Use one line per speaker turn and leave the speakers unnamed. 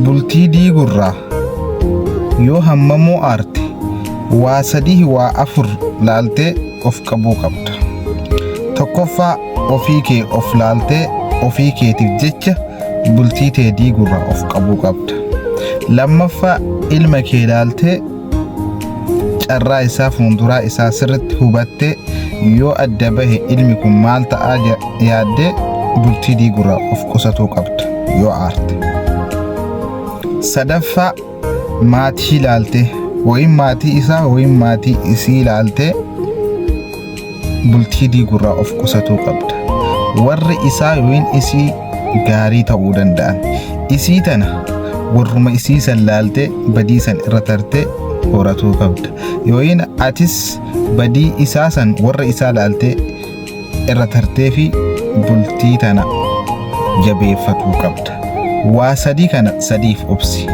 Bultii diigurraa yoo hammamuu aarte waa sadii waa afur laaltee of qabuu qabda. Tokkoffaa, ofii kee of laaltee ofii keetiif jecha bultii tee diigurraa of qabuu qabda. Lammaffaa, ilma kee laaltee carraa isaa fuulduraa isaa sirritti hubattee yoo adda bahe ilmi kun maal ta'aa yaaddee bultii diigurraa of qusatuu qabda yoo aarte. Sadaffaa, maatii laaltee wayin maatii isaa wayin maatii isii laaltee bultii diigurraa of qusatuu qabda. Warri isaa yookiin isii gaarii ta'uu danda'an. Isii tana warruma isii san laaltee badii san irra tartee horatuu qabda. Yookiin atis badii isaa san warra isaa laaltee irra tartee fi bultii tana jabeeffatuu qabda. Waa sadii kana sadiif obsi.